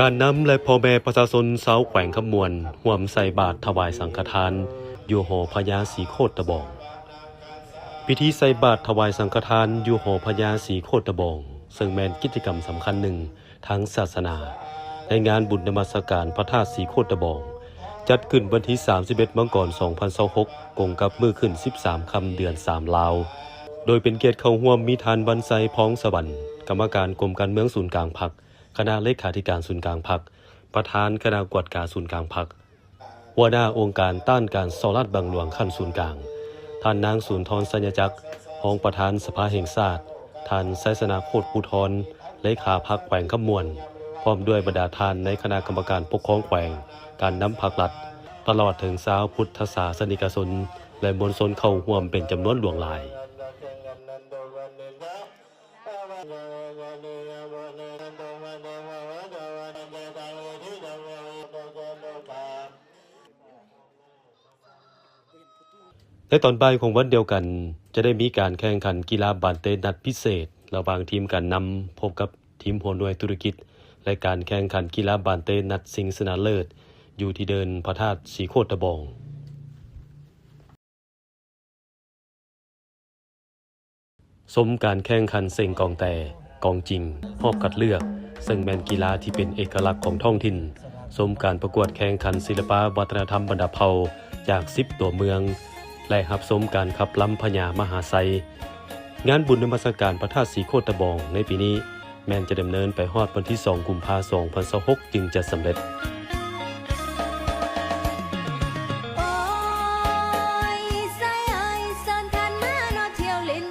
ການນຳ ແລະ ພໍ່ແມ່ປະຊາຊົນຊາວແຂວງຄຳມ່ວນ ຮ່ວມໃສ່ບາດຖວາຍສັງຄະທານ ຢູ່ຫໍພະຍາສີໂຄດຕະບອງ. ພິທີໃສ່ບາດຖວາຍສັງຄະທານ ຢູ່ຫໍພະຍາສີໂຄດຕະບອງ ເຊິ່ງແມ່ນກິດຈະກຳສຳຄັນໜຶ່ງ ທາງສາສະໜາ ໃນງານບຸນນະມັດສະການພະທາດສີໂຄດຕະບອງ ຈັດຂຶ້ນວັນທີສາມສິບເອັດ ມັງກອນ ສອງພັນຊາວຫົກ ກົງກັບມື້ຂຶ້ນສິບສາມຄ່ຳເດືອນສາມລາວ, ໂດຍເປັນກຽດເຂົ້າຮ່ວມມີທ່ານ ວັນໄຊ ພອງສະຫວັນ ກຳມະການກົມການເມືອງສູນກາງພັກ, ຄະນະເລຂາທິການສູນກາງພັກ, ປະທານຄະນະກວດກາສູນກາງພັກ, ຫົວໜ້າອົງການຕ້ານການສໍ້ລາດບັງຫຼວງຂັ້ນສູນກາງ, ທ່ານນາງ ສູນທອນ ໄຊຍະຈັກ ຮອງປະທານສະພາແຫ່ງຊາດ, ທ່ານ ໄຊຊະນະ ໂຄດພູທອນ ເລຂາພັກແຂວງຄຳມ່ວນ, ພ້ອມດ້ວຍບັນດາທ່ານໃນຄະນະກຳມະການປົກຄອງແຂວງ, ການນຳພັກລັດ, ຕະຫຼອດເຖິງຊາວພຸດທະສາສະນິກະຊົນ ແລະ ມວນຊົນເຂົ້າຮ່ວມເປັນຈຳນວນຫຼວງຫຼາຍ. ໃນຕອນບ່າຍຂອງວັນດຽວກັນ ຈະໄດ້ມີການແຂ່ງຂັນກິລາບານເຕະນັດພິເສດ ລະຫວ່າງທີມການນຳພົບກັບທີມຫົວໜ່ວຍທຸລະກິດ ແລະ ການແຂ່ງຂັນກິລາບານເຕະນັດຊິງຊະນະເລີດ ຢູ່ທີ່ເດີ່ນພະທາດສີໂຄດຕະບອງ. ຊົມການແຂ່ງຂັນເສັງກອງແຕ, ກອງຈິງ, ຮອບຄັດເລືອກ, ເຊິ່ງແມ່ນກິລາທີ່ເປັນເອກະລັກຂອງທ້ອງຖິ່ນ, ຊົມການປະກວດແຂ່ງຂັນສິລະປະວັດທະນະທຳບັນດາເຜົ່າຈາກສິບຕົວເມືອງ ແລະ ຮັບຊົມການຂັບລຳພະຍາມະຫາໄຊ. ງານບຸນນະມັດສະການພະທາດສີໂຄດຕະບອງໃນປີນີ້ ແມ່ນຈະດຳເນີນໄປຮອດວັນທີສອງ ກຸມພາ ສອງພັນຊາວຫົກ ຈຶ່ງຈະສຳເລັດ. ໂອ້ຍ ໄຊເອີຍ ເຊີນທ່ານມາເນາະທ່ຽວຫຼິ້ນ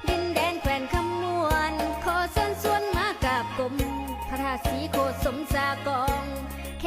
ດິນແດນແຂວງຄຳມ່ວນ ຂໍເຊີນຊວນມາກາບກົມ ພະທາດສີໂຄດສົມສາກອງ ແຂ